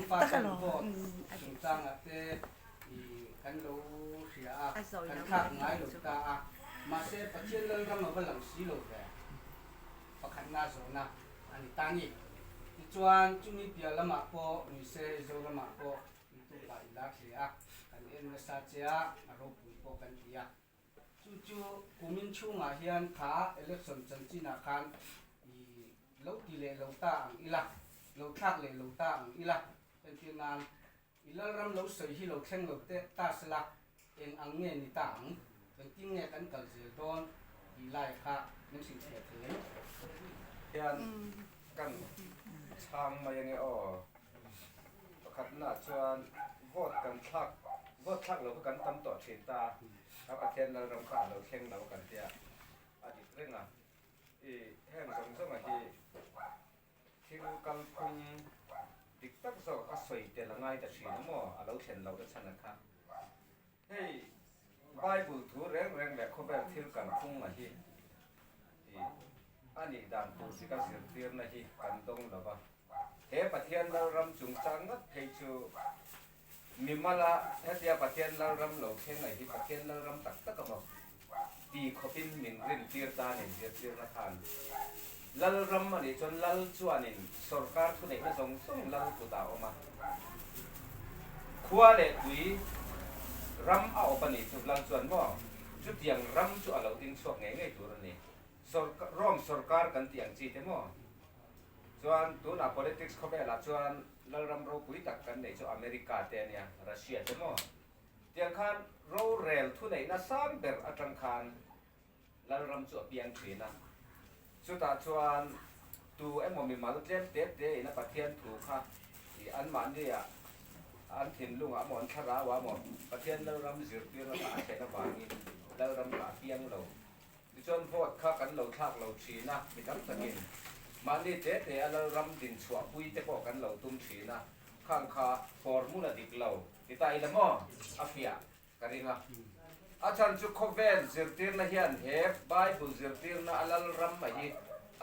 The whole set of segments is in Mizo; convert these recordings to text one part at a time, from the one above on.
dik tak alawm. Chungchangah te kan lo hria a, kan thlak ngai lo ta a, mahse Pathian Lalram a va lang si lo ve. Pakhatna zawhna a ni ta ni. Tichuan chumi piah lamah pawh nise Zoramah pawh YouTube-ah i lar hle a, kan en nasa che a, a ropui pawh kan ti a. Chu chu kumin chhungah hian kha election chanchinah khan i lo ti leh lo ta ang ila, lo thlak leh lo ta ang ila, entir nan i Lalram lo sawi hi lo thleng lo teh ta sela eng ang nge ni ta ang, engtin nge kan kal zel dawn tih lai kha min hrilhfiah thei em? Hian kan chhang mai ange aw. Pakhatna chuan vote kan thlak, vote thlak lo kha kan tam tawh thin ta. A Pathian Lalram kha a lo thleng lo kan tia a dik reng a. I heng zawng zawnga hi thil kalphung dik tak zawk a sawi tel a ngai ta thin a maw? A lo thlen loh na chhan a kha. Hei Bible thu reng reng leh khawvel thil kalphung a hi i a nih dan tur dik a zirtirna hi kan dawng lo va. He Pathian Lalram chungchang ngat phei chu Mimala hetia Pathian Lalram lo thleng ai hi Pathian Lalram tak tak a maw ti khawpin min rintir tan in zirtirna khan Lalram a nih chuan Lal chuanin sawrkar thuneihna zawng zawng Lal kutah a awm a, khua leh tui ram a awp a nih chu Lal chuan maw chutiang ram chu a lo ding chhuak ngei ngei tur a ni. Rome sawrkar kan tih ang chi te maw? Chuan tunah politics khawvelah chuan Lalram ropui tak kan neih chu America te ania, Russia te maw? Tiang khan rorel thuneihna sang ber atang khan Lalram chu a piang thin a. Chutah chuan tu emaw mimal tlem te te in a Pathian thu kha i anmahnia an thinlungah maw an thlarauah maw Pathian Lalram zirtirna kha a thlen avangin Lalram kha a piang lo. Tichuan vote kha kan lo thlak lo thin a, mi tam takin mahni te te a Lalram din chhuahpui te pawh kan lo tum thin a, khang kha formula dik lo ti ta ila maw? A fiah ka ring a. A chhan chu khawvel zirtirna hian he Bible zirtirna a Lalram a hi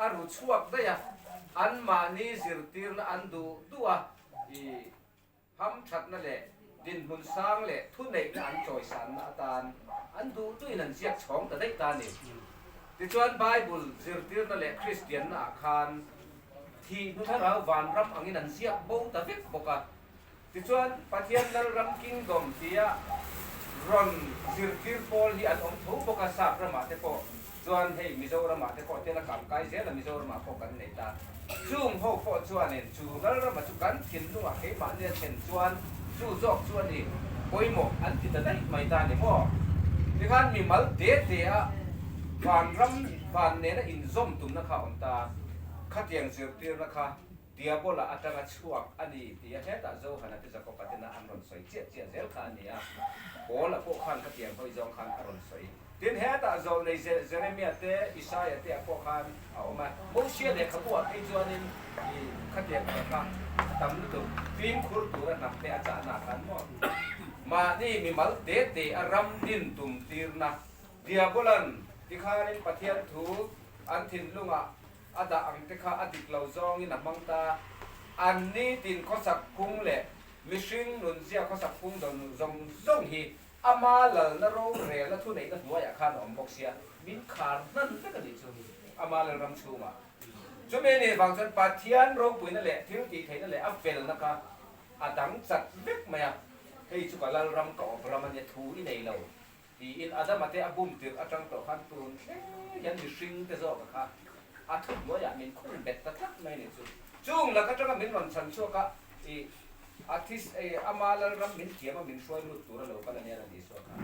a ru chhuak daih a, anmahni zirtirna an duh duh a i Hamthatna leh dinhmun sang leh thuneihna an chawisanna atan an duh duhin an ziak chhawng ta daih ta a ni. Tichuan Bible zirtirna leh Kristianna ah khan thih hnu thlarau vanram angin an ziak bo ta vek bawk a. Tichuan Pathian Lalram Kingdom tia rawn zirtir pawl hi an awm tho bawk a, sap ramah te pawh chuan hei Mizoramah te pawh tel a kam kai zel a, Mizoramah pawh kan nei ta. Chung ho pawh chuanin chu Lalrama chu kan thinlungah keimahnia thlen chuan chu zawk chu a ni pawimawh an ti ta daih mai ta ni maw? Tikhan mimal te te a vanram van nena inzawm tumna kha a awm ta, khatiang zirtirna kha Diabola atanga chhuak a ni tih a hetah Johana te Jakoba tena an rawn sawi chiah chiah zel kha a ni a, Paula pawh khan khatiang hawi zawng khan a rawn sawi. Tin, hetah zawlnei Jeremia te, Isaia te ah pawh khan a awm a. Mosia lehkhabu ah phei chuanin i khatiang ang kha a tam lutuk. Fimkhur tura hnam te a chahna ah khan maw? Mahni mimal te te a ram din tum tirna Diabolan tikhanin Pathian thu an thinlungah a dah ang te kha a dik lo zawngin a hmang ta. An nitin khawsak phung leh mihring nunzia khawsak phung zawng zawng hi Ama lalna rorelna thuneihna hnuaiah khan a awm bawk sia, min khar hnan vek a nih chu Ama lalram chhungah. Chumi a nih vang chuan Pathian ropuina leh thil tihtheihna leh a felna kha a dang chat vek mai a, hei chu ka lalram ka awp ram a nia thu i nei lo tiin Adama te a bum tirh atang tawh khan tun thleng hian mihring te zawka kha a thu hnuaiah min khung bet ta tlat mai a nih chu. Chung lak atanga min rawn chhan chhuak a, i A this ei, ama Lalram min thiam a min hruai lut tur a lo kal a nia la ni suak a.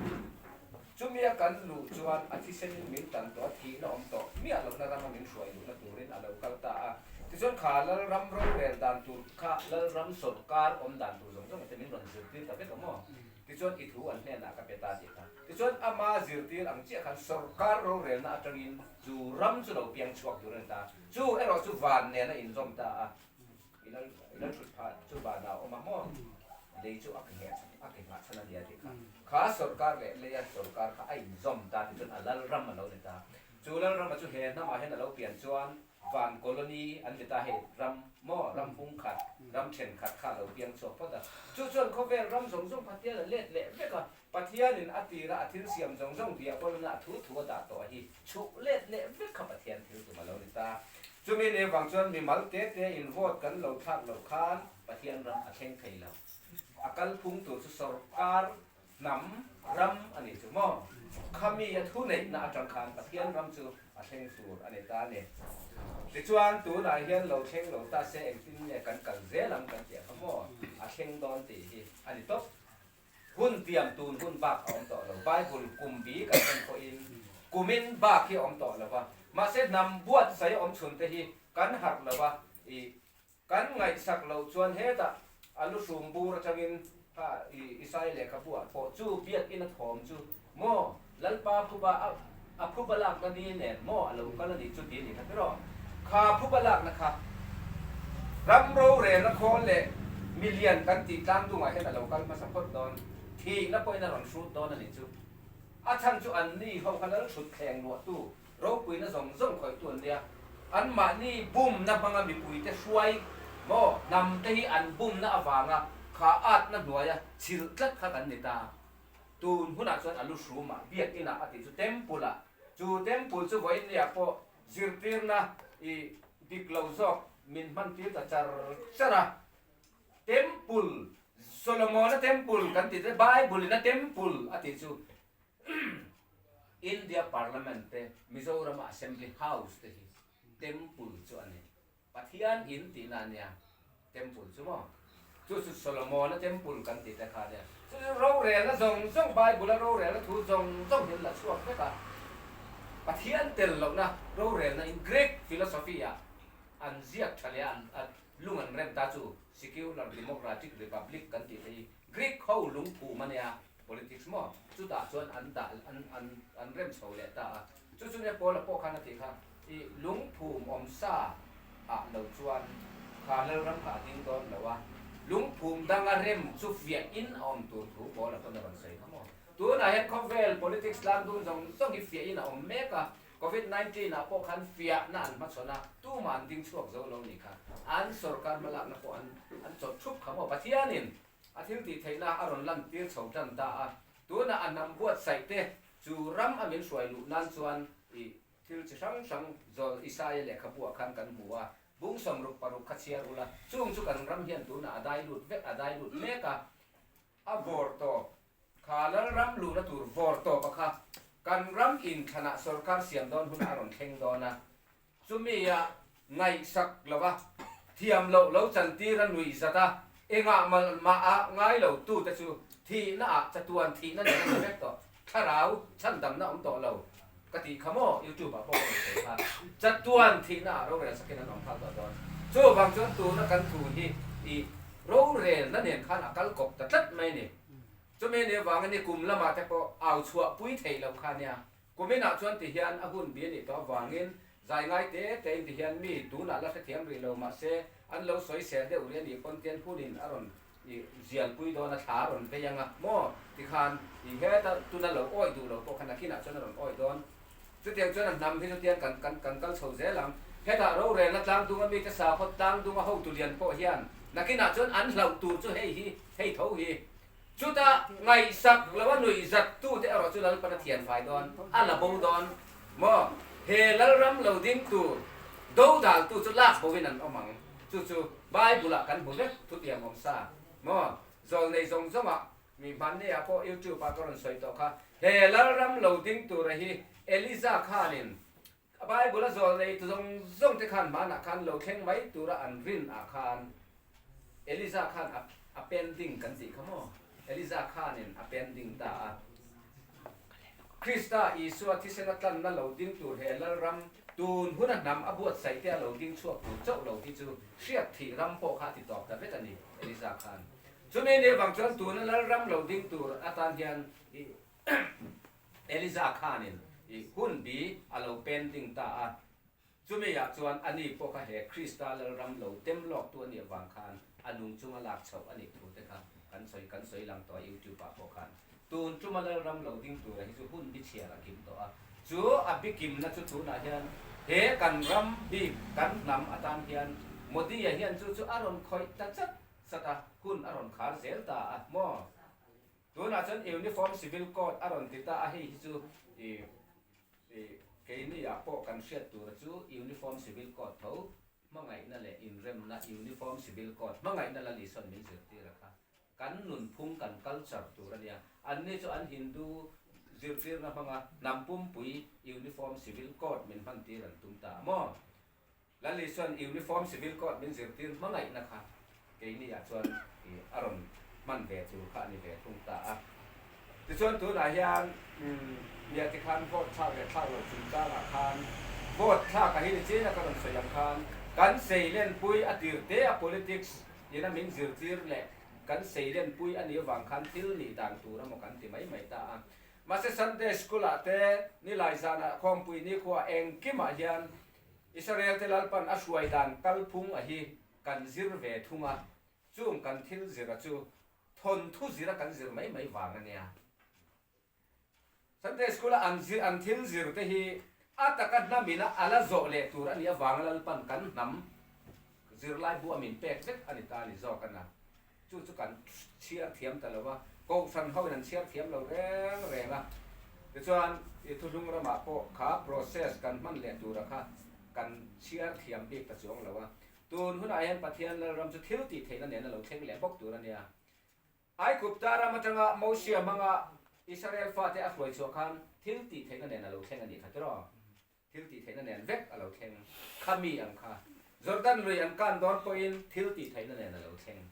Chumi a kan luh chuan a thisenin min tan tawh a, thihna awm tawh miah lohna rama min hruai luhna turin a lo kal ta a. Tichuan kha Lalram rorel dan tur kha Lalram sawrkar awm dan tur zawng zawng te min rawn zirtir ta vek a maw? Tichuan i thu an hnenah ka pe ta tih kha. Tichuan ama zirtir ang chiah khan sawrkar rorelna atangin chu ram chu lo piang chhuak tur a ni ta. Chu erawh chu van nen a inzawm ta a. I lal i lal thut phah chu vanah a awm a maw? Lei chu a ke ngheh a ke nghah chhan a nia tih kha. Kha sawrkar leh leia sawrkar kha a inzawm ta tih chuan a lal ram a lo ni ta. Chu lal rama chu he hnamah hian a lo pian chuan Van colony an ti ta hei ram maw ram hung khat ram thenkhat kha a lo piang chhuak phawt a. Chu chuan khawvel ram zawng zawng Pathian a let leh vek a, Pathianin a tira a thil siam zawng zawng diabolna a thu thu a dah tawh hi chhuh let leh vek kha Pathian thil tum a lo ni ta. Chumi ni avang chuan mimal te te in vote kan lo thlak loh khan Pathian ram a thleng thei lo. A kalphung tur chu sorkar hnam ram a nih chu maw? Khami a thuneihna atang khan Pathian ram chu a thleng tur a ni ta a ni. Tichuan tunah hian lo thleng lo ta se engtin nge kan kal zel ang kan tih kha maw? A thleng dawn tih hi a ni tawp. Hun tiam tun hun bak a awm tawh lo. Bible kum bi kan en pawhin kumin bak hi a awm tawh lo va. Mahse hnam buatsaih awm chhun te hi kan harh lo va, i Kan ngaihsak loh chuan hetah a lu hrum bur atangin kha i Isai lehkhabu ah pawh chu biakinn a thawm chu maw Lalpa phuba a a phuba lakna ni nen maw a lo kal a nih chu ti a nih kha tiraw? Kha phuba lakna kha ram rorelna khawl leh milian kan tih tlang dungah hian a lo kal hmasa phawt dawn, thihna pawhin a rawn hrut dawn a nih chu. A chhan chu an ni ho kha lal hrut thleng luahtu Ropuina zawng zawng khawihtu an nia. Anmahni bumna hmanga mipuite hruai maw hnamte hi an bumna avanga kha atna hnuaia chhilh tlat kha kan ni ta. Tun hunah chuan a lu hrumah biakinah a tih chu temple-ah. Chu temple chu vawiin niah pawh zirtirna i dik lo zawk min hmantir ta char char a. Temple, Solomona temple kan tih te Bible-in a temple a tih chu India Parliament te, Mizoram a Assembly House te hi Temple chu a ni. Pathian in tihna a nia Temple chu maw? Chu chu Solomona Temple kan tih te kha a nia. Chu chu rorelna zawng zawng, Bible a rorelna thu zawng zawng hi an la chhuak vek a. Pathian tel lohna rorelna in Greek philosophy ah an ziak tha leh a, an lung an rem ta chu Secular Democratic Republic kan tih te hi Greek ho lungphum a nia. Politics maw? Chutah chuan an dah an an an rem chho leh ta a. Chu chu nia Paula pawh khan a tih kha, I lungphum awm sa ah lo chuan kha Lalram kha a ding dawn lo a, lungphum danga rem chu fiah in a awm tur thu Paula pawn a rawn sawi kha maw? Tunah hian khawvel politics tlang dun zawng zawng hi fiah in a awm mek a, Covid 19 ah pawh khan fiahna an hmachhawn a, tumah an ding chhuak zo lo nih kha. An sorkar hmalakna pawh an an chawt thup kha maw? Pathianin A thil tih theihna a rawn lan tir chho tan ta a, tunah a hnam buatsaih te chu ram a min hruai luh nan chuan i thil chi hrang hrang zawl Isaia lehkhabu ah khan kan hmu a, bung 66 kha chhiar ula, chung chu kan ram hian tunah a dai lut vek a dai lut mek a, a vawr tawp kha Lalram luhna tur vawr tawp a kha kan ram inthlanah sorkar siam dawn hunah a rawn thleng dawn a, Chumi a ngaihsak lo a, thiam loh lo chantir a nuih zat a, engah mah a ngai lo tute chu thihna ah chatuan thihna nen a ni vek tawh, thlarau chhandamna awm tawh lo ka tih kha maw YouTube ah pawh ka rawn sawi kha, chatuan thihna ah rorel sakin an awm phak tawh dawn. Chuvang chuan tuna kan thu hi i rorelna nen khan a kal kawp ta tlat mai a ni. Chumi ni avangin i kum lamah te pawh au chhuah pui theih loh kha nia. Kuminah chuan ti hian a hun bi a nih tawh avangin zai ngai te tein ti hian mi tunah la hrethiam rih lo mahse an lo sawi sel deuh rih a nih pawn tian hunin a rawn i zialpui dawn a thla a rawn vei anga maw tikhan i heta tuna lo awih duh lo pawh khan nakinah chuan a rawn awih dawn. Chutiang chuan a hnam hi chutiang kan kan kan kal chho zel ang. Hetah rorelna tlangdunga mite sakhaw tlangdunga hotu lian pawh hian nakinah chuan an hlauh tur chu hei hi hei tho hi Chutah ngaihsak lo a nuih zat tute erawh chu Lalpan a thian fai dawn, a la bo dawn maw? He Lalram lo ding tur dodaltu chu lak boin an awm ang. Chu chu Bible-ah kan hmu vek thutiang awm sa maw? Zawlnei zawng zawngah mi hmanni-ah pawh YouTube-ah ka rawn sawi tawh kha, he Lalram lo ding tura hi Eliza khanin Bible-a zawlnei tu zawng zawng te khan hmanah khan lo thleng mai tura an rin ah khan Eliza khan a a pending kan tih kha maw? Eliza khanin a pending ta a. Krista Isua thisena tlanna lo ding tur he Lalram tun huna hnam a buatsaih te a lo ding chhuak tur chauh lo hi chu hriat thih ram pawh kha a ti tawp ta vek a ni Eliza khan. Chumi ni avang chuan tuna Lalram lo ding tur atan hian i Eliza khanin i hun bi a lo pending ta a, chumi ah chuan ani pawh kha he Krista Lalram lo tem lawk tu a nih avang khan a nung chunga lak chhoh a nih thu te kha kan sawi kan sawi lang tawh a YouTube ah pawh khan. Tun tuma Lalram lo ding tura hi chu hun bi chhiar a kim tawh a. Chu a bikimna chu tunah hian he kan ram bik kan hnam atan hian Modi-a hian chu chu a rawn khawih ta chat chat a, hun a rawn khar zel ta a maw? Tunah chuan Uniform Civil Code a rawn ti ta a, hei hi chu i i keini-ah pawh kan hriat tura chu Uniform Civil Code tho hmangaihna leh inremna Uniform Civil Code hmangaihna la Lisawn min zirtir a kha. Kan nunphung kan culture tur a nia. Anni chu an Hindu zirtirna hmanga hnam pumpui Uniform Civil Code min hmantir an tum ta a maw? Lal Isua'n Uniform Civil Code min zirtir hmangaihna kha keini ah chuan a rawn hman ve tur kha a ni ve thung ta a. Tichuan tunah hian nia tikhan vote thlak leh thlak loh chungchangah khan vote thlak a hi ni chin a ka rawn sawi ang khan kan seilenpui a tir te a politics ina min zirtir leh kan seilenpui a nih avang khan thil nih dan tur emaw kan ti mai mai ta a. Mahse Sunday School ah te nilai zanah khawmpui nikhua engkimah hian Israel te Lalpan a hruai dan kalphung a hi kan zir ve thung a, chung kan thil zira chu thawnthu zira kan zir mai mai vang a nia. Sunday School a an zir an thil zir te hi a taka hnam ina a la zawh leh tur a nih avanga Lalpan kan hnam zirlai bu a min pek vek a ni ta a ni zawk a na. Chu chu kan chhiar thiam ta lo a, Kohhran ho in an chhiar thiam lo reng reng a. Tichuan i thuhlung ramah pawh kha process kan hman leh tura kha kan chhiar thiam bik ta chuang lo a. Tun hunah hian Pathian Lalram chu thil tih theihna nen a lo thleng leh bawk tur a nia. Aigupta ram atanga Mosia hmanga Israel fate a hruai chhuah khan thil tih theihna nen a lo thleng a nih kha tiraw? Thil tih theihna nen vek a lo thleng. Kha mi ang kha. Jordan lui an kan dawn pawhin thil tih theihna nen a lo thleng.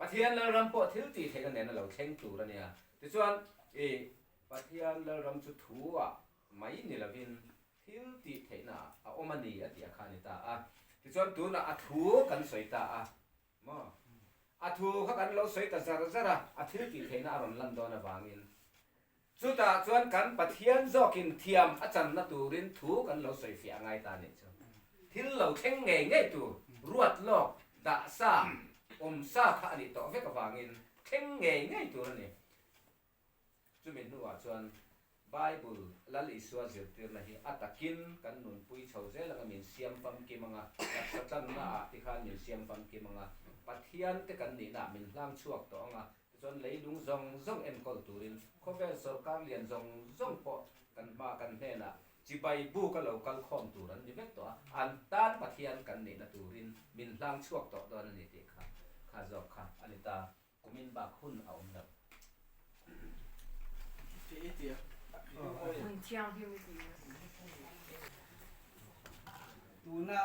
Pathian Lalram pawh thil tih theihna nen a lo thleng tur a nia. Tichuan, i Pathian Lalram chu thu ah mai ni lovin thil tih theihna ah a awm a ni a tih a kha a ni ta a. Tichuan, tunah a thu kan sawi ta a. Maw? A thu kha kan lo sawi ta zar zar a, a thil tih theihna a rawn lan dawn avangin. Chutah chuan kan Pathian zawkin thiam a channa turin thu kan lo sawi fiah ngai ta nih chu. Thil lo thleng ngei ngei tur, ruat lawk, dah sa, awm sa kha a nih tawh vek avangin thleng ngei ngei tur a ni. Chumi hnuah chuan Bible Lal Isua zirtirna hi a takin kan nunpui chho zel anga min siam famkim anga, taksa tlannaah tikhan min siam famkim anga, Pathian te kan nihnaah min hlang chhuak tawh anga, Tichuan leilung zawng zawng enkawl turin khawvel sawrkar lian zawng zawng pawh kan hma kan hnenah chibai buk a lo kal khawm tur an ni vek tawh a, an tan Pathian kan nihna turin min hlang chhuak tawh dawn a ni tih kha kha zawk kha a ni ta. Kumin bak hun a awm lo. Tuna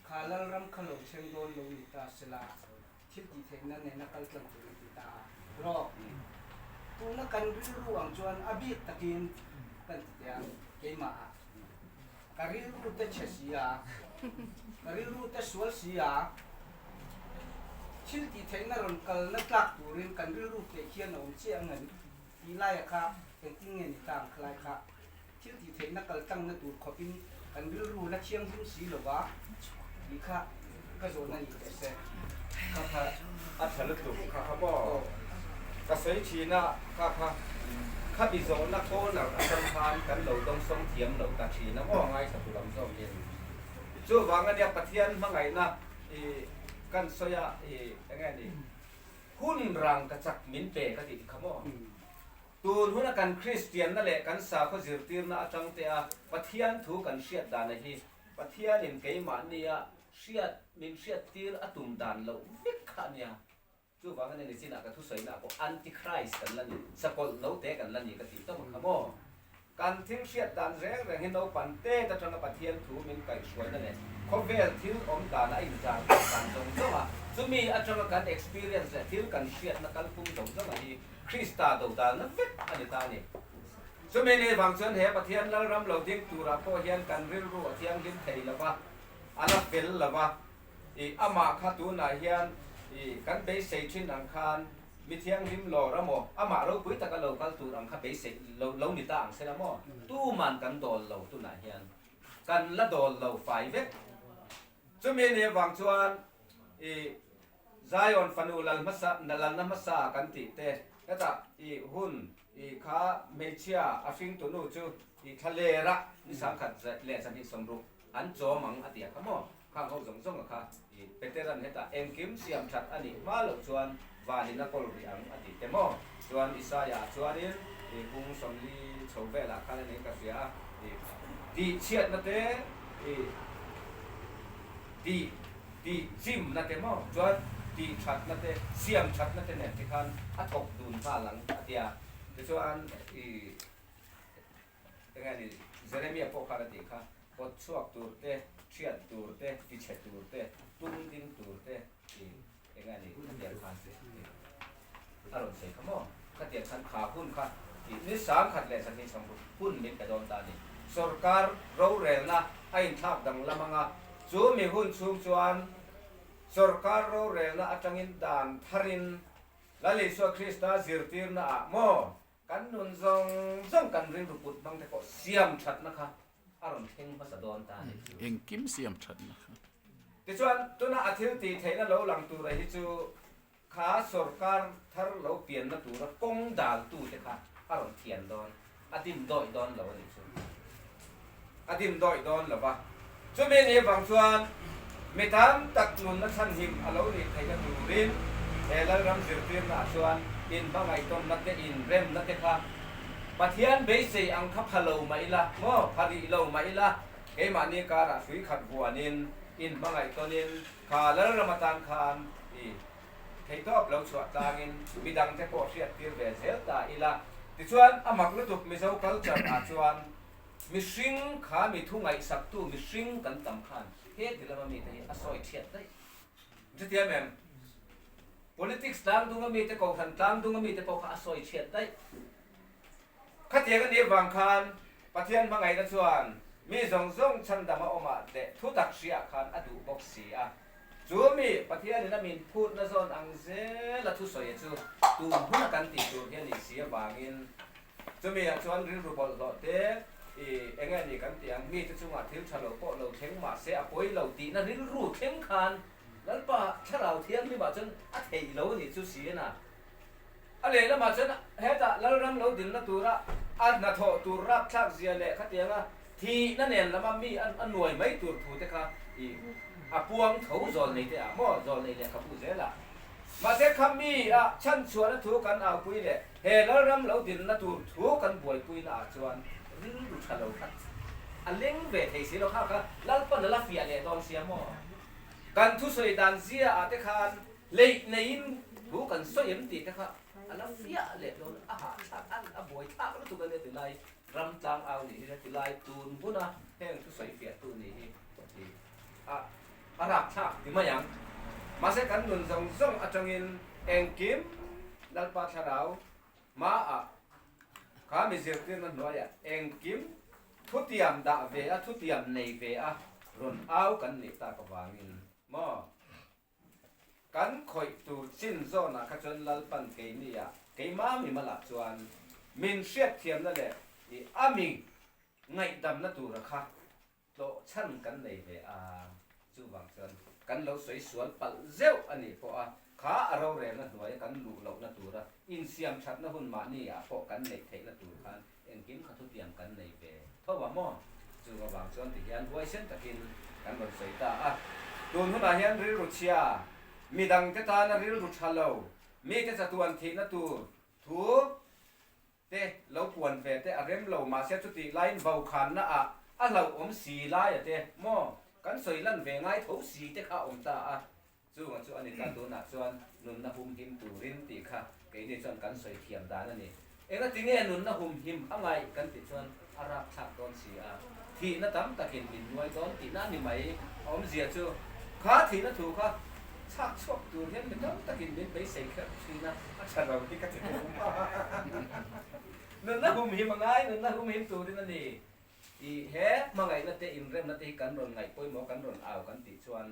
Kha Lalram kha lo thleng dawn lo ni ta sela, thil tih theihna nena kal tlang tur a ti ta a. Rawh, tuna kan rilru ang chuan a bik takin kan ti teh ang, keimah ah. Ka rilru te chhe si a, ka rilru te sual si a, thil tih theihna rawn kalna tlak turin kan rilru teh hian a awm chiah ang em? Tih laia kha engtin nge ni ta ang khalai kha? Thil tih theihna kal tlangna tur khawpin kan rilru la thianghlim si lo va tih kha ka zawhna ni teh se. Kha kha a tha lutuk kha kha maw? Ka sawi thin a, kha kha kha mi zawhna corner atang khan kan lo dawngsawng thiam lo ta thin a maw ngaithla tu lam zawkin. Chuvang ania Pathian hmangaihna i kan sawi a i enge ni hun rang ka chak min pe ka tih kha maw? Tun huna kan Kristianna leh kan sakhaw zirtirna atang te a Pathian thu kan hriat dana hi Pathianin keimahnia hriat min hriattir a tum dan loh vek kha a nia. Chuvang ania nichinah ka thusawinak pawh Antichrist kan la ni, sakawlh note kan la ni ka tih tawp ang kha maw? Kan thil hriat dan reng reng hi naupan tet atanga Pathian thu min kaihhruaina leh khawvel thil awm dana a inzar tawh dan zawng zawng a, chumi atanga kan experience leh thil kan hriatna kalphung zawng zawng a hi Krista dodalna vek a ni ta a ni. Chumi ni vang chuan he Pathian Lalram lo ding turah pawh hian kan rilru a thianghlim thei lo va, a la fel lo va, i amah kha tunah hian i kan beisei thin ang khan mi thianghlim lawr a maw, amah ropui taka lo kal tur ang kha beisei lo lo ni ta ang sela maw? Tuman kan dawl lo tunah hian kan la dawl lo fai vek. Chumi ni vang chuan i Zion fanu lal hmasa lalna hmasa kan tih te hetah i hun. I kha hmeichhia a hringtu nu chu i thla ler a, ni sangkhat leh 260 an chawm ang a ti a kha maw? Khang ho zawng zawng a kha i Peteran hetah engkim siam that a nih hma loh chuan vanin a kawl rih ang a ti te maw? Chuan Isaiah ah chuanin i bung 40 chho velah khan a nih ka hria a, i tih chhiatna te i tih tih chimna te maw chuan tih thatna te siam thatna te nen te khan a thawk dun nghal ang a ti a. Tichuan i enge ni Jeremia pawh khan a tih kha pawt chhuak tur te, thiat tur te, tichhe tur te, tum ding tur te i enge ni khatiang khan a rawn sawi kha maw? Khatiang khan kha hun kha i ni 1260 hun min pe dawn ta a ni. Sorkar rorelna a inthlak danglam anga chu mi hun chhung chuan sorkar rorelna atangin dan tharin Lal Isua Krista zirtirna ah maw kan nun zawng zawng kan rilru put hmang te pawh siam thatna kha a rawn thleng hmasa dawn ta a ni chu. Engkim siam thatna kha. Tichuan tuna a thil tih theihna lo lang tura hi chu kha sorkar thar lo pianna tura kawng daltu te kha a rawn thian dawn, a dim dawih dawn lo a nih chu. A dim dawih dawn lo va. Chumi ni vang chuan mi tam tak nunna chhanhim a lo nih theihna turin he Lalram zirtirna ah chuan inhmangaihtawnna te inremna te kha Pathian beisei ang kha pha lo mah ila maw, pha rih lo mah ila keimahni karah hrui khat vuanin inhmangaihtawnin kha Lalram atan khan i theihtawp lo chhuah tlangin midangte pawh hriattir ve zel ta ila. Tichuan a mak lutuk Mizo culture ah chuan Mihring kha mi thu ngaihsaktu mihring kan tam khan he ti lama mite hi a sawi thiat daih. Chutiang em? Politics tlang dunga mite, kohhran tlang dunga mite pawh kha a sawi thiat daih. Khatiang a nih avang khan Pathian hmangaihna chuan mi zawng zawng chhandam a awmah leh thutak hriah khan a duh bawk si a. Chu mi Pathianin a min phutna zawn ang zela thusawi chu tun huna kan tih tur hi a nih si avangin Chumi ah chuan rilru bawlhhlawh te i eng nge ni kan tih ang, mite chungah thil tha lo pawh lo thleng mah se a pawi lo tihna rilru thleng khan Lalpa Thlarau Thianghlimah chuan a theih lo a nih chu si a. A lehlamah chuan hetah Lalram lo dinna tura a hnathawh tur rapthlak zia leh khatianga thihna nen lama mi a nuai mai tur thu te kha i a puang tho zawl nei te ah maw zawl nei lehkhabu zel ah. Mahse kha mi a chhanchhuahna thu kan aupui leh He Lalram lo dinna tur thu kan buaipuina ah chuan rilru tha lo khat a leng ve thei si lo kha kha Lalpan a la fiah leh dawn sia maw? Kan thusawi dan zia ah te khan hleih neiin thu kan sawi em tih te kha a la fiah leh dawn a hahthlak a a buaithlak lutuk a nia ti lai ram tlang au nih hi ti lai tun huna heng thusawi fiah tu nih hi a a rakthlak ti mai ang. Mahse kan nun zawng zawng atangin engkim Lalpa Thlarau hmaah kha mi zirtirna hnuaiah engkim thutiam dah ve a, thutiam nei ve a rawn au kan nih tak avangin maw kan khawih tur chin zawnah kha chuan Lalpan keini-ah keimah mi malah chuan min hriatthiamna leh i a mi ngaihdamna tura kha Tlawh chhan kan nei ve a, chuvang chuan kan lo sawi sual palh zeuh a nih pawh a, kha a rorelna hnuaia kan luh lohna tura insiam thatna hun mahni ah pawh kan neih theihna tur khan engkim kha thutiam kan nei ve tho a maw? Chung avang chuan tihian huaisen takin kan rawn sawi ta a, tun hunah hian rilru chhia, midangte tana rilru tha lo, mite chatuan thihna tur thu, Te lo puan ve te a rem lo mahse chutih laiin vokhanna ah a hlauhawm si lai a te maw kan sawi lan ve ngai tho si te kha a awm ta a, chunga chu a ni ta tunah chuan nunna humhim turin tih kha keini chuan kan sawi thiam dan a ni. Enga tinge nunna humhim a ngaih kan tih chuan a rapthlak dawn si a, thihna tam takin min nuai dawn tihna a ni mai. A awmzia chu kha thihna thu kha chhak chhuak tur hian mi tam takin min beisei kher thin a, a tha lo hi ka ti thung a. Nunna humhim a ngai, nunna humhim turin a ni. I he hmangaihna te inremna te hi kan rawn ngaih pawimawh, kan rawn au kan tih chuan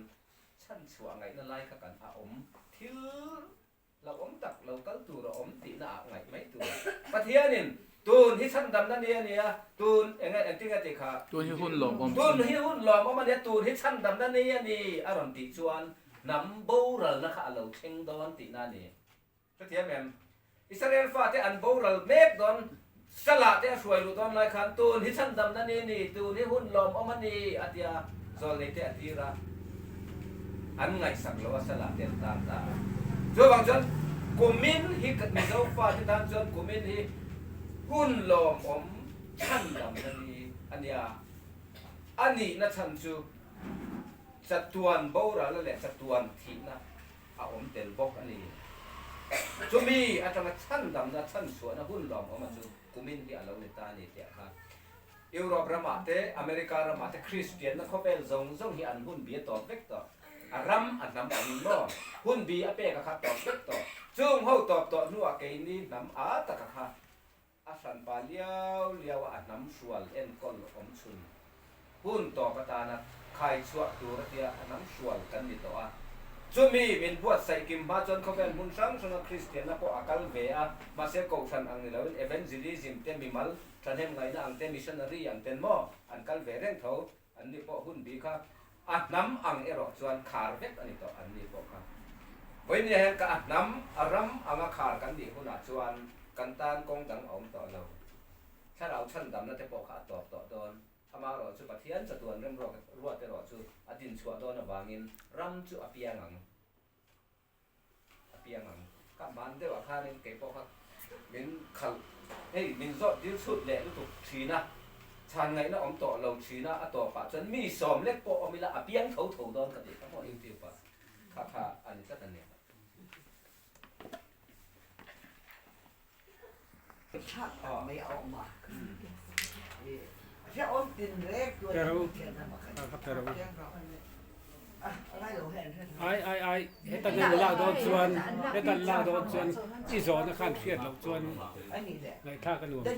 chhanchhuah ngaihna lai kha kan a awm thil Lo awm tak, lo kal tur a awm tihna ah ngaih mai tur. Pathianin tun hi chhandamna ni a nia, tun eng nge engtin nge tih kha? Tun hi hun lawmawm chu. Tun hi hun lawmawm a nia, tun hi chhandamna ni a ni a rawn tih chuan hnam boralna kha a lo thleng dawn tihna a ni. Hrethiam em? Israel fate an boral mek dawn, Salah te a hruai luh dawn lai khan tun hi chhandamna ni a ni, tun hi hun lawmawm a ni a tia zawlnei te a tir a, an ngaihsak lo a Salah te an tan ta a. Chuvang chuan kumin hi Mizo fate tan chuan kumin hi hun lawmawm chhandamna ni a nia. A nihna chhan chu chatuan boralna leh chatuan thihna a awm tel bawk a ni. Chumi atanga chhandamna chhanchhuahna hun lawmawma chu kumin hi a lo ni ta a ni tih kha Europe ramah te, America ramah te Kristianna khawvel zawng zawng hi an hun bi a tawp vek tawh. A ram a hnam angin maw hun bi a pek a kha tawp vek tawh. Chung ho tawp tawh hnuah keini hnam a taka kha A hranpa liau liau a a hnam hrual enkawl awm chhun hun tawp atana khai chhuah tur a tia a hnam hrual kan ni tawh a. Chumi min buatsaih kim hma chuan khawvel hmun hrang hranga Kristianna pawh a kal ve a, mahse kohhran ang ni loin evangelism te mimal thahnem ngaihna ang te missionary ang ten maw an kal ve reng tho an ni pawh hun bi kha a hnam ang erawh chuan khar vek a ni tawh an ni pawh kha. Vawinia hian ka a hnam a ram anga khar kan nih hunah chuan kan tan kawng dang a awm tawh lo. Thlarau chhandamna te pawh kha a tawp tawh dawn. Amaherawh chu Pathian chatuan remruak ruat erawh chu a dinchhuah dawn avangin ram chu a piang ang. A piang ang. Ka hman deuhah khanin kei pawh kha min khalh hei min zawt dil chhut leh lutuk thin a, chhan ngaihna awm tawh lo thin a, a tawpah chuan mi sawm lek pawh awm ila a piang tho tho dawn ka tih kha maw YouTube ah kha kha a ni tlat a ni. Ai ai ai heta kan lak dawn chuan heta an lak dawn chuan i zawhna khan hriat loh chuan ngaihthlak a nuam thin.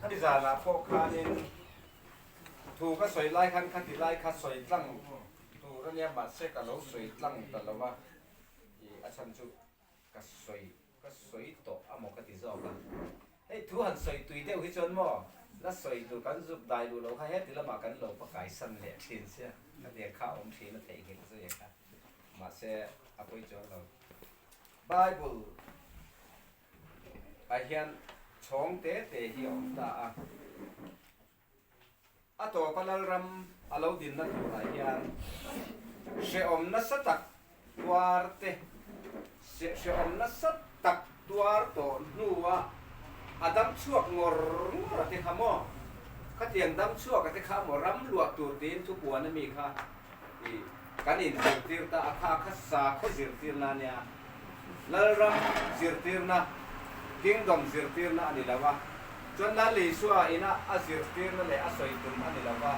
Nizanah pawh khanin thu ka sawi lai khan khati lai kha sawi tlang tur a nia mahse ka lo sawi tlang ta lo a, ih a chhan chu ka sawi ka sawi tawh a maw ka ti zawk a, hei thu han sawi tui deuh hi chuan maw la sawi tur kan zuk dai luh loh kha heti lamah kan lo va kaisan leh thin sia ka tia kha awm thin a theihnghilh zui a kha mahse a pawi chuang lo Bible ah hian chhawng te te hi a awm ta a. A tawpa Lalram a lo dinna turah hian hrehawm nasa tak tuar te, hrehawm nasa tak tuar tawh hnua a dam chhuak ngawr ngawr a te kha maw? Khatiang dam chhuak a te kha maw ram luah tur tiin thupuan a mi kha i kan inzirtir ta a kha kha sakhaw zirtirna a nia. Lalram zirtirna, Kingdom zirtirna a ni lo a, chuan Lal Isua ina a zirtirna leh a sawi tum a ni lo va,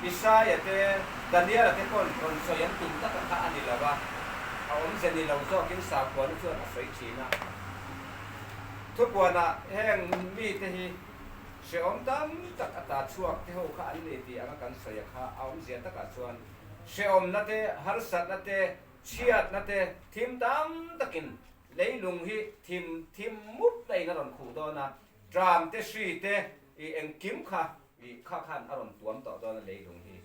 Isaia te, Daniela te pawn rawn sawi an tum taka kha a ni lo a, a awmze ni lo zawkin sakhuana chuan a sawi thin a. Thupuanah heng mite hi hrehawm tam tak ata chhuak te ho kha an ni tih anga kan sawi a kha a awmzia takah chuan hrehawmna te, harsatna te, Chhiatna te thim tam takin leilung hi thim thim mup na in a rawn khuh dawn a, tram te hri te i engkim kha i kha khan a rawn tuam tawh dawn a leilung hi.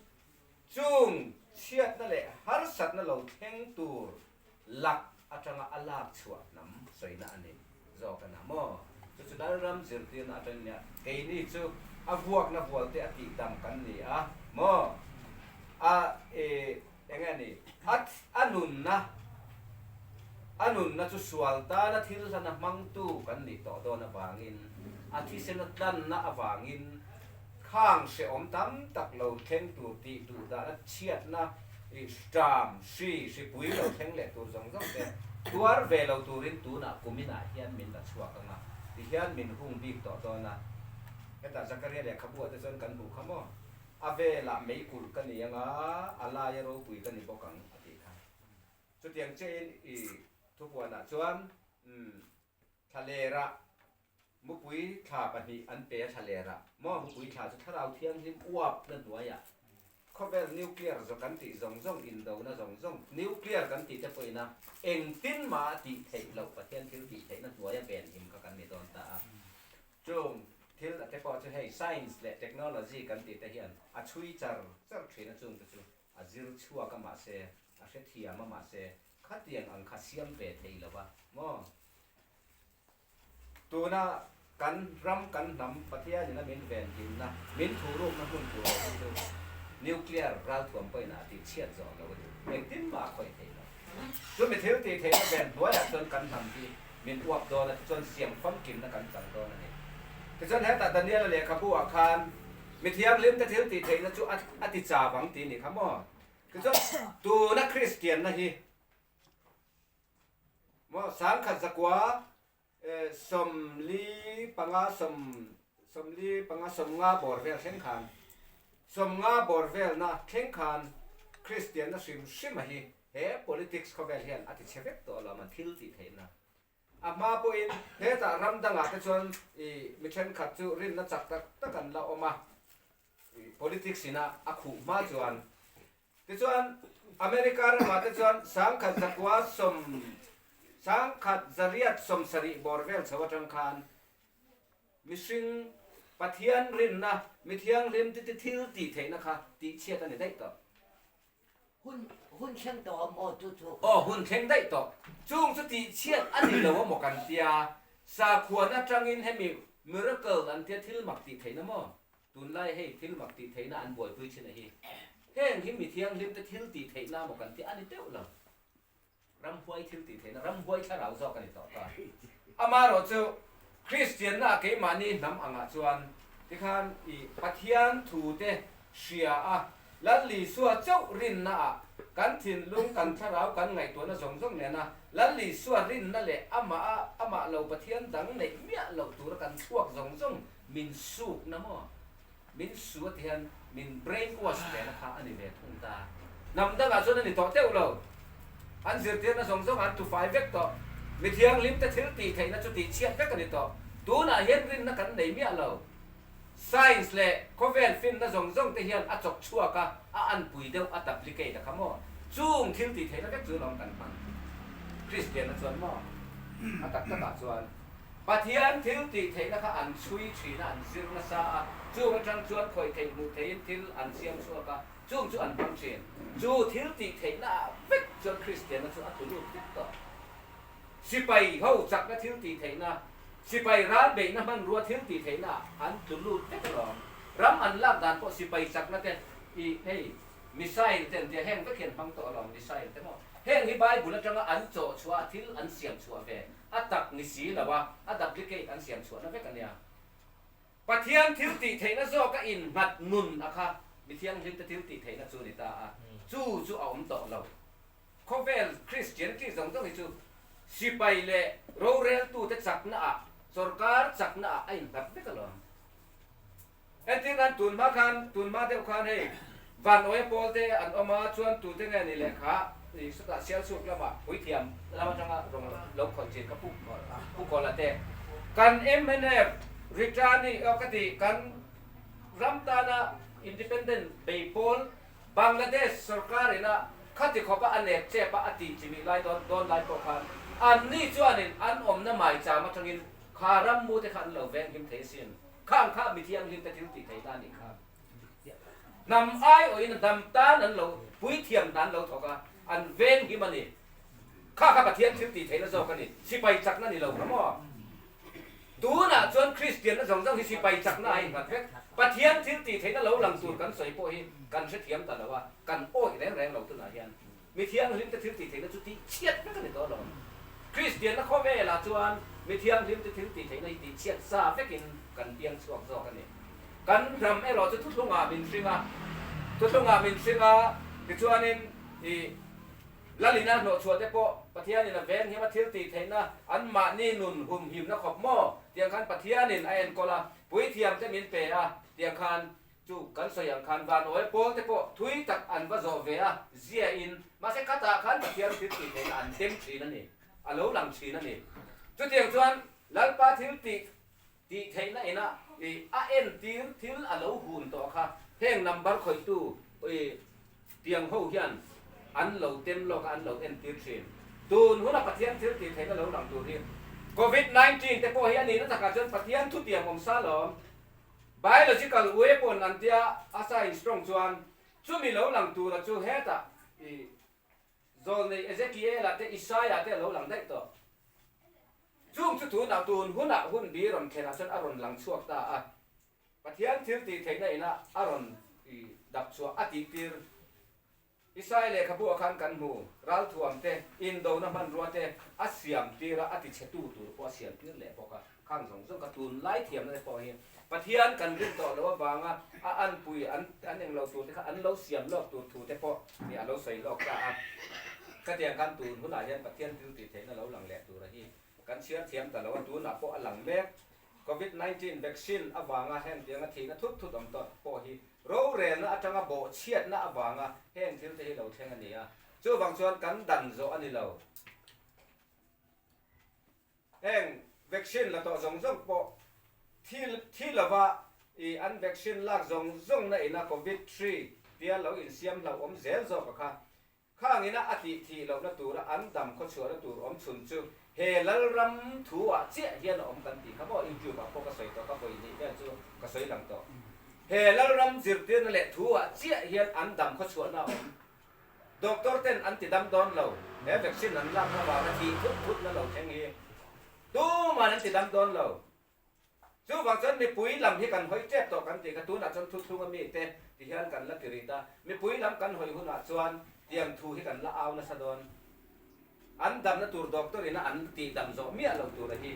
Chung chhiatna leh harsatna lo thleng tur lak atanga a lak chhuah hnam sawina a ni zawk a na maw? Chu chu Lalram zirtirna atangin nia keini chu a vuakna vual te a tihdam kan ni a maw? A i. Eng a ni? A a nunna, a nunna chu sual tana thil hlana hmangtu kan nih tawh dawn avangin, a thisen a tlanna avangin khang hrehawm tam tak lo thleng tur tih duh dahna chhiatna, ṭam, hri, hripui lo thleng leh tur zawng zawng te Tuar ve lo turin tunah kuminah hian min la chhuak ang a, tihian min hung bik tawh dawn a. Hetah Zakaria lehkhabu ah te chuan kan hmuh kha maw? A velah meikulh ka ni ang a, a laia ropui ka ni bawk ang a tih kha. Chutiang chiahin i thupuanah chuan umm thlalerah mupui thla pahnih an pe a thlalerah maw mupui thla chu thlarau thianghlim uapna hnuaiah khawvel nuclear zawk kan tih zawng zawng indona zawng zawng nuclear kan tih te pawhin a engtin mah a tih theih loh Pathian thil tih theihna hnuaia venhim kha kan ni dawn ta a. Chung thil te pawh chu hei science leh technology kan tih te hian a chhui char char thin a chung te chu a zir chhuak a mahse a hrethiam a mahse khatiang ang kha siam ve thei lo a maw? Tuna kan ram kan hnam Pathianin a min venhimna min thuhrukna hmun tur lo hi chu nuclear ralthuam pawhin a tih chhiat zawh lo a ni. Engtin mah a khawih thei lo. Chumi thil tih theihna ven hnuaiah chuan kan hnam hi min uap dawn a, tichuan siam famkimna kan chang dawn a ni. Tichuan hetah Daniela lehkhabu ah khan mi thianghlimte thil tih theihna chu a ti chau ang tih a nih kha maw? Tichuan tuna Kristianna hi maw sangkhat zakua 45 45 50 bawr vel thleng khan 50 bawr velna thleng khan Kristianna hrim hrima hi he politics khawvel hian a ti chhe vek tawh lo a thil tih theihna a hma pawhin hetah ram dangah te chuan ih mi thenkhat chu rinna chak tak tak an la awm a politics ina a khuh hma chuan Tichuan, America ramah te chuan 10,000 zakua sawm, 10,000 zariat 70 bawr vel chho atang khan mihring Pathian rinna, mi thianghlim ti ti thil tih theihna kha tihchhiat a ni daih tawh. Hun, hun thleng tawh a maw chu chu? Aw, hun thleng daih tawh. Chung chu tihchhiat a ni lo a maw kan tia, sakhuan atangin hemi miracle an tia thil mak tih theihna maw? Tunlai hei thil mak tih theihna an buaipui thin a hi. Heng hi mi thianghlim te thil tih theihna maw kan tih a ni teuh lo. Ramhuai thil tih theihna, ramhuai thlarau zawk a ni tawh ta. Amaherawh chu Kristianna ah keimahni hnam angah chuan tikhan i Pathian thu te hria a, Lal Isua chauh rinna ah kan thinlung, kan thlarau, kan ngaihtuahna zawng zawng nena Lal Isua rinna leh amah a amah lo Pathian dang neih miah loh tura kan chhuak zawng zawng Min suk na maw? Min su a ti hian min brain wash ve na kha a ni ve thung ta. Hnam dangah chuan a ni tawh teuh lo. An zirtirna zawng zawng an tufai vek tawh. Mi thianghlim te thil tih theihna chu tih chhiat vek a ni tawh. Tunah hian rinna kan nei miah lo. Science leh khawvel finna zawng zawng te hian a chawk chhuak a, a anpui deuh a duplicate a kha maw? Chung thil tih theihna vek chu lawm kan hman. Kristianna chuan maw? A tak takah chuan. Pathian thil tih theihna kha an chhui thin a, an zir nasa a, chung atang chuan khawih theih hmuh theihin thil an siam chhuak a, chung chu an hmang thin. Chu thil tih theihna ah vek chuan Kristianna chu a tlu lut vek tawh. Sipai ho chakna thil tih theihna, sipai ral beihna hmanrua thil tih theihna ah an tlu lut vek alawm. Ram an lak dan pawh sipai chakna te i hei missile te an tia heng vek hi an hmang tawh alawm missile te maw. Heng hi Bible atanga an chawh chhuah a thil an siam chhuah ve. A tak ni si lo a, a duplicate an siam chhuahna vek a nia. Pathian thil tih theihna zawk a innghat nun a kha mi thianghlim te thil tih theihna chu ni ta a, chu chu a awm tawh lo. Khawvel Christianity zawng zawng hi chu sipai leh roreltute chakna ah, sorkar chakna ah a innghat vek alawm. Entir nan tun hma khan, tun hma deuh khan hei Van Awia pawl te an awm a, chuan tute nge ni lehkha i sawtah Sialsuk lamah puithiam lam atanga rawn lo khawih thin ka pu Kawla te. Kan mnf Ritani aw ka ti kan ram tana independent bei pawl Bangladesh sorkar ina khati khawpa a nek chep a a tih chimih lai dawn dawn lai pawh khan anni chuanin an awmna maicham atangin kha rammu te kha an lo venghim thei asin. Khang kha mi thianghlim te thil tih theihna a nih kha. Hnam aiawhin a hnam tan an lo puithiam hna an lo thawk a, an venghim a ni. Kha kha Pathian thil tih theihna zawk a ni, sipai chakna ni lo kha maw? Tunah chuan Kristianna zawng zawng hi sipai chakna a innghat vek. Pathian thil tih theihna lo lang tur kan sawi pawh hi kan hrethiam ta lo a, kan awih reng reng lo tunah hian. Mi thianghlim te thil tih theihna chu tih chhiat vek a ni tawh lo. Kristianna khawvelah chuan mi thianghlim te thil tih theihna hi tih chhiat sa vekin kan piang chhuak zawk a ni. Kan hnam erawh chu thuthlungah min hring a, thuthlungah min hring a, tichuanin i Lalina hnawhchhuah te pawh. Pathianin a venghim a thil tih theihna anmahni nun humhimna khawp maw? Tiang khan Pathianin a enkawl a, puithiam te min pe a, tiang khan chu kan sawi ang khan van awia pawl te pawh thui tak an va zawh ve a, ziain mahse khatah khan Pathian thil tih theihna an tem thin a ni, a lo lang thin a ni. Chutiang chuan Lalpa thil tih tih theihna ina i a entir thil a lo hun tawh kha heng number khawihtu i tiang ho hian an lo tem lawk a, an lo entir thin. Tun huna Pathian thil tih theihna lo lang tur hi Covid 19 te pawh hi a nihna takah chuan Pathian thutiang awm sa lawm. Biological weapon an tia a science tawng chuan chumi lo lang tura chu hetah i Zawlnei Ezekiel-a te Isaia te a lo lang daih tawh. Chung chu tunah tun hunah hun bi rawn thlenah chuan a rawn lang chhuak ta a. Pathian thil tih theihna ina a rawn dap chhuah a tih tir. Isai lehkhabu ah khan kan hmu, ralthuam te, indona hmanrua te a siam tir a, a ti chhe tu tur pawh a siam tir leh bawk a. Khang zawng zawng ka tunlai thiamna te pawh hi Pathian kan rin tawh loh avanga a anpui an an englo tur te kha an lo siam lawk tur thu te pawh hi a lo sawi lawk ta a. Khatiang khan tun hunah hian Pathian thil tih theihna lo lang leh tura hi kan chhiar thiam ta lo a, tunah pawh a lang mek. Covid 19 vaccine avanga heng tianga thihna thut thut awm tawh pawh hi rorelna atanga bawhchhiatna avanga heng thil te hi lo thleng a ni a, chuvang chuan kan dan zawh a ni lo. Heng vaccine la tawh zawng zawng pawh thi thi lova i an vaccine lak zawng zawng na ina covid hri tia lo insiam hlauh awm zel zawk a kha. Khang ina a tih thih lohna tura an dam khawchhuahna tur awm chhun chu he Lalram thu ah chiah hian a awm kan tih kha maw YouTube ah pawh ka sawi tawh ka vawi hnih vel chu ka sawi lang tawh. He Lalram zirtirna leh thu ah chiah hian an dam khawchhuahna a awm. Doctor ten an ti dam dawn lo, he vaccine an lak avanga thih thut thut na lo thleng hi tuman an ti dam dawn lo. Chuvang chuan mipui lam hi kan hawi tep tawh kan tih kha tunah chuan thuthlunga mite ti hian kan la ti rih ta. Mipui lam kan hawi hunah chuan tiang thu hi kan la au nasa dawn. An damna tur doctor ina an tih dam zawh miah lo tur a hi.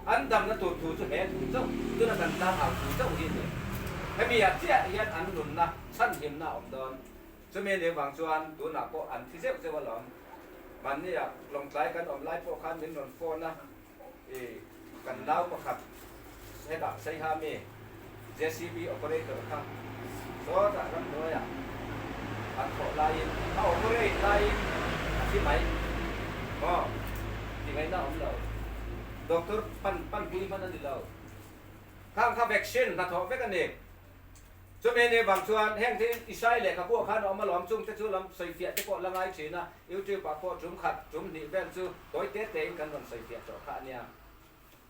An damna tur thu chu he thu chauh, tuna kan tlang au thu chauh hi a ni. Hemi ah chiah hian an nunna chhanhimna a awm dawn. Chumi nih vang chuan tunah pawh an thi zeuh zeuh alawm. Mahni ah Lawngtlai kan awm lai pawh khan min rawn phone a, i kan nau pakhat hetah Saiha mi JCB operator kha sawtah ramhnuaiah an thawh laiin a operate laiin a thi mai maw ti ngaihna a awm lo. Doctor pan panpui hman a ni lo. Khang kha vaccine hnathawh vek a ni. Chumi ni vang chuan heng te Isai lehkhabu ah khan a awm alawm, chung te chu lam sawifiah te pawh la ngai thin a, YouTube ah pawh tum khat, tum hnih vel chu tawi te te in kan rawn sawifiah tawh kha a nia.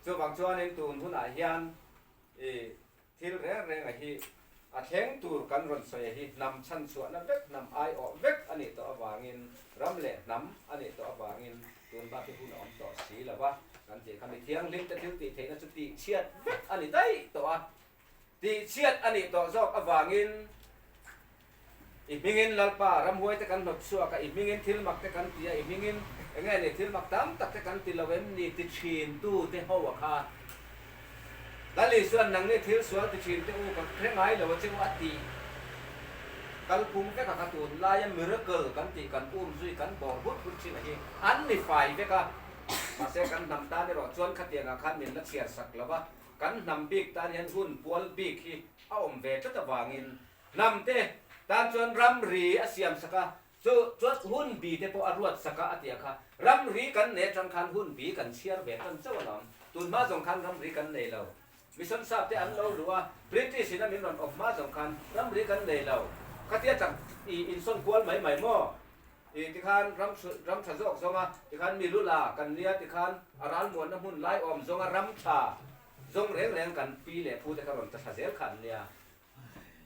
Chuvang chuanin tun hunah hian i thil reng reng a hi a thleng tur kan rawn sawi a hi hnam chhanchhuahna vek, hnam aiawh vek a nih tawh avangin ram leh hnam a nih tawh avangin tun bak hi hun a awm tawh si lo va kan tih kha mi thianghlim te thil tih theihna chu tihchhiat vek a ni daih tawh a. Tihchhiat a nih tawh zawk avangin i hmingin Lalpa ramhuai te kan hnawt chhuak a, i hmingin thil mak te kan ti a, i hmingin enge ni thil mak tam tak te kan ti lo em ni ti thin tu te ho a kha. Lal Isuan nangni thil sual ti thin te u ka hre ngai lo a che u a tih kalphung vek a kha tunlaia miracle kan tih kan um zui kan bawr hut hut thin a hi an ni fai vek a, mahse kan hnam tan erawh chuan khatiangah khan min la chhiar sak lo va. Kan hnam bik tan hian hun pual bik hi a awm ve tlat avangin hnam te tan chuan ramri a siam sak a, chu chuan hun bi te pawh a ruat sak a a ti a kha. Ramri kan nei atang khan hun bi kan chhiar ve tan chauh alawm. Tun hma zawng khan ramri kan nei lo. Mission sap te an lo luh a, British in a min rawn awp hma zawng khan ramri kan nei lo. Khatia chak i insawn kual mai mai maw? I tikhan ram ram tha zawk zawnga tikhan mi lu la kan nia tikhan a ralmuanna hmun lai awm zawnga ram tha zawng reng reng kan pi leh pu te kha rawn ta thla zel kha an nia.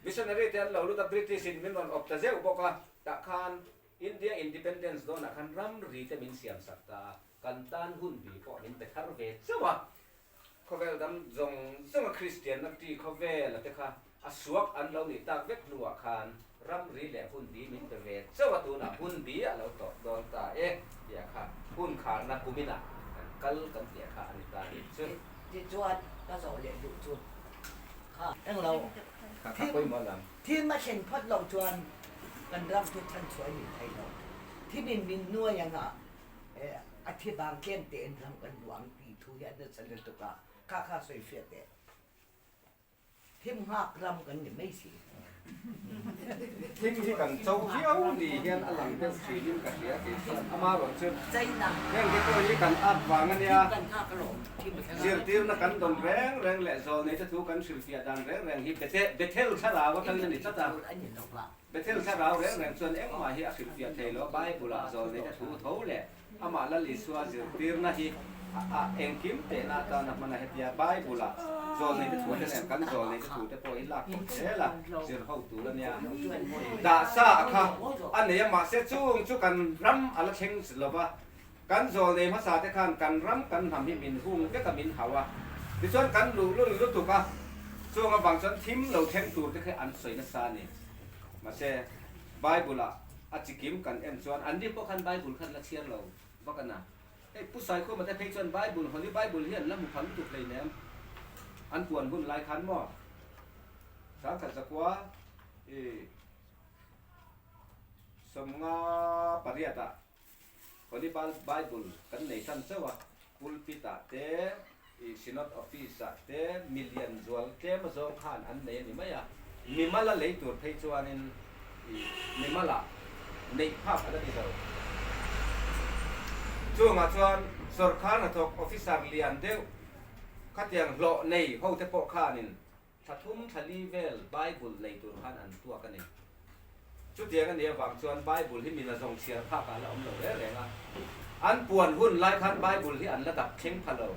Missionary te an lo lut a British in min rawn awp ta zeuh bawk a tah khan India Independence dawnah khan ramri te min siam sak ta a kan tan hun bi pawh min pe thar ve chauh a. Khawvel dam zawng zawnga Kristianna ti khawvela te kha a suak an lo nih tak vek hnuah khan ramri leh hun bi min pe ve chauh a, tunah hun bi a lo tawp dawn ta e tih a kha hun kharna kuminah kan kal kan tih a kha a ni ta nih chu. Tichuan ka zawh leh duh chu kha englo Kha kha pawimawh lam. Thim a thlen phawt loh chuan kan ram chu chhanchhuah a nih thei lo. Thimin min nuai anga. A thi bang tlem tein ram kan luang ti thu hi a nasa lutuk a, kha kha sawi fiah teh. Thim hngak ram kan ni mai si. Thim hi kan cho viau ni hian a lang deuh thin in ka hria kei chuan amaherawhchu heng te pawh hi kan at vang a nia, zirtirna kan dawn reng reng leh zawlnei te thu kan hrilhfiah dan reng reng hi Bethel thlarau atangin a ni tlat a. Bethel thlarau reng reng chuan engmah hi a hrilhfiah thei lo, Bible ah zawlnei te thu tho leh amah Lal Isua zirtirna hi a engkim tehna atan a hman a, hetia Bible ah zawlnei te thu te nen kan zawlnei te thu te pawh hi lak khawp zel a, zir ho tur a nia. Dah sa a kha a nei a, mahse chung chu kan ram a la thleng lo va, kan zawlnei hmasa te khan kan ram kan hnam hi min hung vek a min hau a, tichuan kan luhlul lutuk a, chung avang chuan thim lo thleng tur te kha an sawi nasa a ni. Mahse Bible ah a chikim kan en chuan an ni pawh khan Bible khan la chhiar lo vak a na. Hei Pu Saikhuma te phei chuan Bible Holy Bible hi an la hmu pha lutuk hleinem an puan hun lai khan maw 1000 zakua i 58 ah Holy Bible kan nei tan chauh a, pulpit ah te i Synod Office ah te milian zual tlem azawng khan an nei a ni mai a, mimala lei tur phei chuanin i mimala neih phak a la ni lo. Chungah chuan sawrkar hnathawk officer lian deuh khatiang hlawh nei ho te pawh khanin Thla thum thla li vel Bible nei tur khan an tuak a ni. Chutiang a nih avang chuan Bible hi mina zawng chhiar phak ah la awm lo reng reng a. An puan hun lai khan Bible hi an la dap thleng pha lo.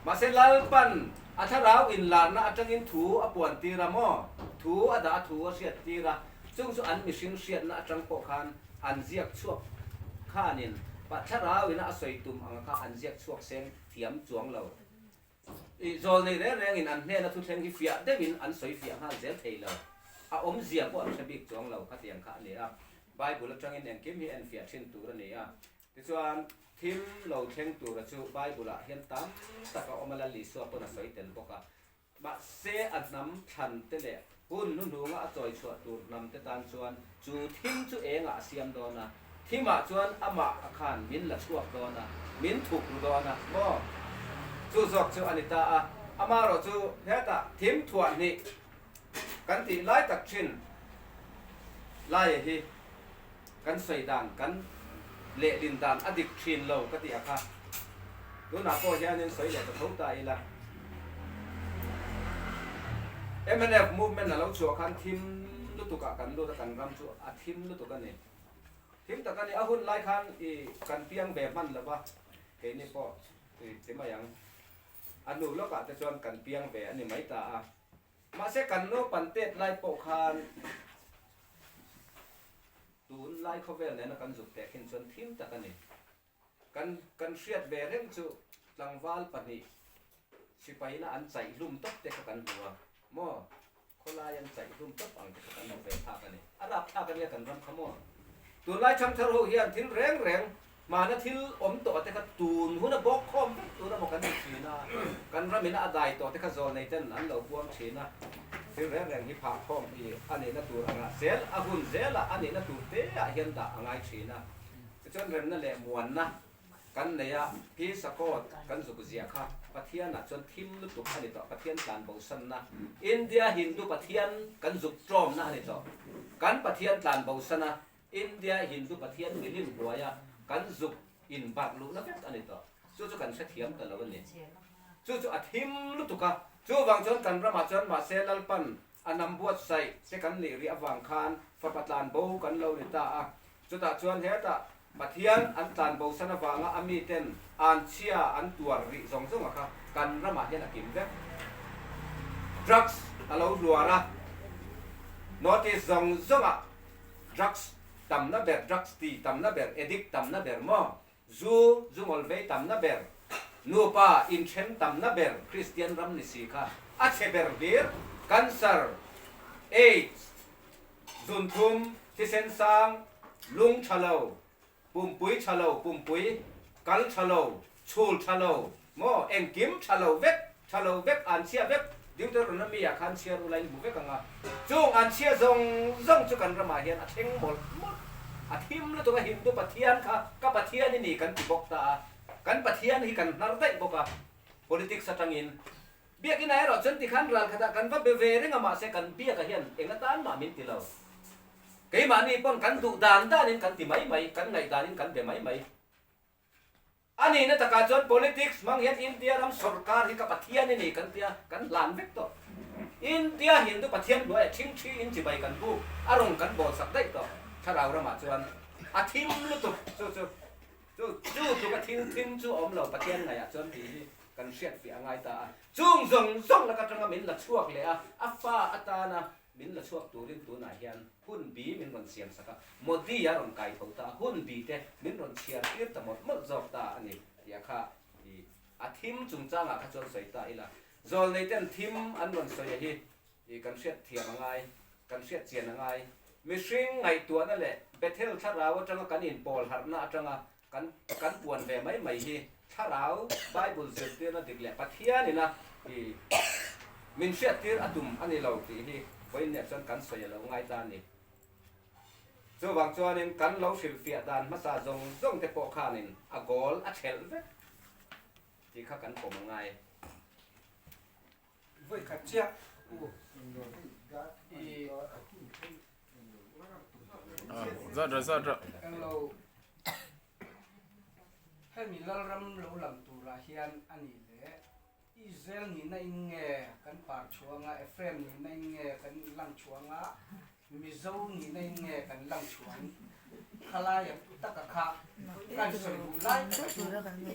Mahse Lalpan a thlarau inlarna atangin thu a puan tir a maw? Thu a dah a thu a hriat tir a, chung chu an mihring hriatna atang pawh khan an ziak chhuak khanin thlarau ina a sawi tum anga kha an ziak chhuak seng thiam chuang lo. I zawl nei reng rengin an hnena thuthleng hi fiah deuhin an sawi fiah nghal zel thei lo. A awmzia pawh an hre bik chuang lo khatiang kha a ni a. Bible atangin engkim hi en fiah thin tur a ni a. Tichuan, thim lo thleng tura chu Bible-ah hian tam tak a awm a, Lal Isua pawn a sawi tel bawk a. Mahse, a hnam thlan te leh hun hnuhnunga a chawi chhuah tur hnam te tan chuan chu thim chu engah a siam dawn a, thimah chuan amah a khan min la chhuak dawn a, min thuk ru dawn a maw? Chu zawk chu a ni ta a, amaherawh chu hetah thim thuah hnih kan tih lai tak thin laia hi kan sawi dan kan lehlin dan a dik thin lo ka tih a kha tunah pawh hianin sawi leh ta tho ta ila. Mnf movement a lo chhuah khan thim lutuk ah kan lut a kan ram chu a thim lutuk a ni. Thim tak a ni a hun lai khan i kan piang ve hman lo va keini pawh i ti mai ang. A hnu lawkah te chuan kan piang ve a ni mai ta a. Mahse kan naupan tet lai pawh khan tun lai khawvel nena kan zuk teh khin chuan thim tak a ni. Kan kan hriat ve reng chu tlangval pahnih sipaina an chaih hlum tawp te kha kan hmu a maw? Khawlai an chaih hlum tawp ang te kha kan hmu ve phak a ni. A rapthlak a nia kan ram kha maw? Tunlai thangthar ho hian thil reng reng hmana thil awm tawh te kha tun huna bawk khawm vek tur emaw kan ti thin a, kan ramina a dai tawh te kha zawlnei ten an lo puang thin a, thil reng reng hi phah khawm hi a nihna tur anga zel a hun zela a nihna tur te ah hian dah a ngai thin a. Tichuan remna leh muanna kan nei a, Pi Sakawt kan zuk ziah kha Pathianah chuan thim lutuk a ni tawh, Pathian tlan bosanna, India Hindu Pathian kan zuk tlawmna a ni tawh. Kan Pathian tlan bosana India Hindu Pathian milim hnuaia kan zuk inbarh luhna vek a ni tawh. Chu chu kan hrethiam ta lo a ni. Chu chu a thim lutuk a, chuvang chuan kan ramah chuan mahse Lalpan A nam buatsaih te kan nih rih avang khan fapa tlan bo kan lo ni ta a. Chutah chuan hetah Pathian an tlan bo san avanga a miten an chhia an tuar rih zawng zawng a kha kan ramah hian a kim vek. Drugs a lo hluar a, notice zawng zawngah drugs tamna ber, drugs ti tamna ber, addict tamna ber maw? Zu, zu ngawlvei tamna ber, nupa inthen tamna ber Kristian ram ni si kha a chhe ber hlir, cancer, aids, zunthum, thisen sang, lung tha lo, pumpui tha lo, pumpui kal tha lo, chhul tha lo, maw engkim tha lo vek, tha lo vek, an chhia vek, Deuteronomy ah khan chhiar ula in hmu vek ang a, chung an chhia zawng zawng chu kan ramah hian a thleng mawlh mawlh, a thim lutuk a Hindu Pathian kha ka Pathian i ni kan ti bawk ta a. Kan Pathian hi kan hnar daih bawk a, politics atangin. Biakinah erawh chuan tikhan ral khatah kan va be ve reng a, mahse kan biakah hian eng atan mah min ti lo. Keimahni pawn kan duh dan danin kan ti mai mai, kan ngaih danin kan be mai mai. A nihna takah chuan politics hmang hian India ram sorkar hi ka Pathian i ni kan tia, kan hlan vek tawh. India Hindu Pathian hnuaiah ṭhingṭhi in chibai kan buk, a rawng kan bawl sak daih tawh. Thlarau ramah chuan a thim lutuk chu chu chu chu tluk a thil thim chu a awm lo Pathian ngaihah chuan tih hi kan hriat fiah a ngai ta a. Chung zawng zawng lak aṭanga min la chhuak leh a, a fa atana Min la chhuak turin tunah hian hun bi min rawn siam sak a, Modi a rawn kai tho ta a, hun bi te min rawn chhiar tir ta mawlh mawlh zawk ta a ni tih a kha i a thim chungchangah kha chuan sawi ta ila. Zawlnei ten thim an rawn sawi a hi i kan hriat thiam a ngai, kan hriat chian a ngai. Mihring ngaihtuahna leh Bethel thlarau atanga kan inpawl harhna atanga kan kan puan ve mai mai hi thlarau Bible zirtirna dik leh Pathianina i min hriattir a tum a ni lo tih hi vawiinniah chuan kan sawi a lo ngai ta a ni. Chuvang chuanin kan lo hrilhfiah dan hmasa zawng zawng te pawh khanin a goal a thelh vek tih kha kan pawm a ngai. Vawikhat chiah u i. Zat ra zat ra. Englo hemi Lalram lo lang turah hian a nih leh Israel nihna in nge kan par chhuang a, Ephraim nihna in nge kan lang chhuang a, Mizo nihna in nge kan lang chhuang? Khalaia taka kha kan sawi duh lai taka chu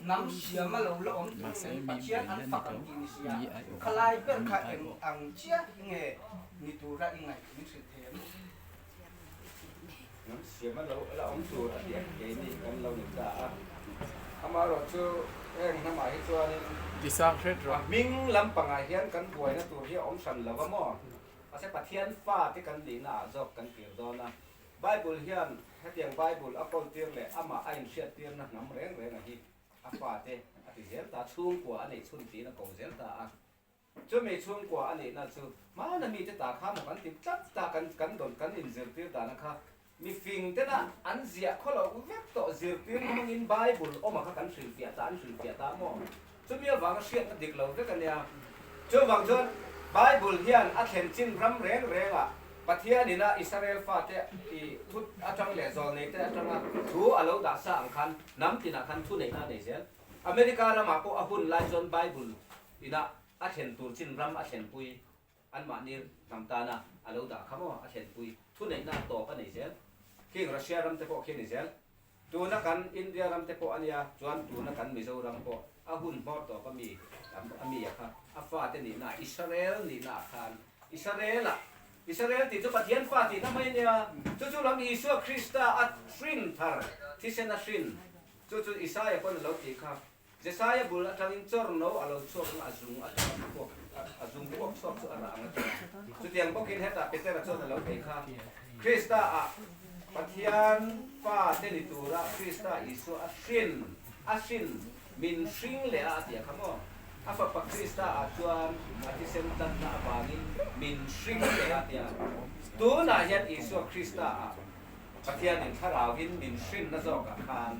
hnam siama lo la awm tur nen Pathian an fak ang tih ni si a, khalai ber kha eng ang chiah hi nge ni tura i ngaih min hrilh thei em? Hnam siama lo la awm tur a tih ang keini kan lo ni ta a, amaherawh chu heng hnamah hi chuanin a hming lampangah hian kan buaina tur hi a awm hran lo va maw? Mahse Pathian fate kan nihna ah zawk kan kir dawn a. Bible hian hetiang Bible a kawltir leh amah a inhriattirna hnam reng renga hi a fate a ti zel ta, chhungkua a neih chhun tiin a ko zel ta a. Chumi chhungkua a nihna chu hmana mite ta kha maw kan ti tlat ta, kan kan dawn kan inzirtir dana kha mi fing tena an ziah khaw loh vek tawh zirtir hmangin Bible awma kha kan hrilhfiah ta, an hrilhfiah ta maw? Chumi avanga hriatna dik lo vek a nia. Chuvang chuan Bible hian a thlen chin ram reng rengah Pathianina Israel fate i thu atang leh zawlneite atanga thu a lo dah sa ang khan hnam tinah khan thu neihna a nei zel. America ramah pawh a hun lai chuan Bible ina a thlen tur chin ram a thlenpui anmahni hnam tana a lo dah kha maw a thlenpui thu neihna tawp a nei zel. Khing Russia ram te pawh khi a ni zel. Tuna kan India ram te pawh a nia, chuan tuna kan Mizoram pawh a hun hmawr tawp a mi a mi a kha a fate nihna ah Israel nihna ah khan Israel ah Israel tih chu Pathian fa tihna mai a nia, chu chu lam Isua Krista a hrin thar thisen a hrin chu chu Isaia pawn a lo tih kha Jesaia bul atangin chawr no a lo chhuak ang a zung atanga puak a zung puak chhuak chu a rah ang a ti a. Chutiang bawkin hetah Petera chuan a lo thei kha, Krista ah Pathian fa te ni tura Krista Isua a hrin, a hrin, min hring leh a a ti a kha maw? A fapa Krista ah chuan a thisen tlatna avangin min hring leh a a ti a. Tunah hian Isua Krista ah Pathianin thlarauin min hrinna zawkah khan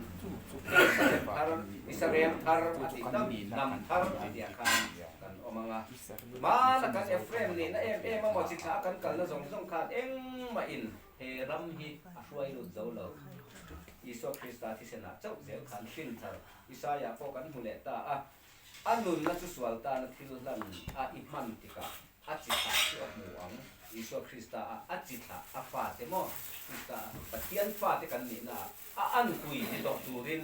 Israel thar, Israel thar a tih tak, hnam thar a tihah khan kan awm ang a. Hmana kan Ephraim nihna em em a maw chi thlah a kan kalna zawng zawng khan engmahin he ram hi a hruai lut zo lo. Isua Krista thisenah chauh zel khan hrin thar Isaia pawh kan hmu leh ta a. A nunna chu sual tana thil hlan a i hman tikah a chi thlah chu a hmu ang. Isua Krista a a chi thlah a fate maw? Krista a Pathian fate kan nihna ah a anpui ni tawh turin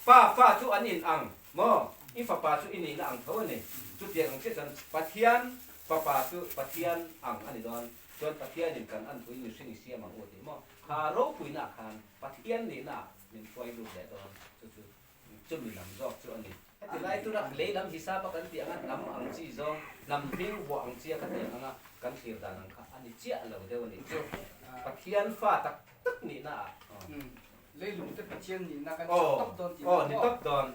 Pa fa chu an in ang maw? I fapa chu i nihna ang tho a ni. Chutiang ang chiah chuan Pathian fapa chu Pathian ang a ni dawn. Chuan Pathianin kan anpui mihring i siam ang u tih maw? Kha ropuina ah khan Pathian nihna ah min hruai lut leh dawn. Chu chu Chumi lam zawk chu a ni. Heti lai tura lei lam hisap a kan tih anga hnam ang chi zawng, hnam hming vuah ang chi a ka tih ang anga kan thlir dan ang kha a ni chiah lo deuh a nih chu. Pathian fa tak tak nihna ah. Leilung te Pathian nihna kan chhak tawp dawn tih Aw, ni tawp dawn.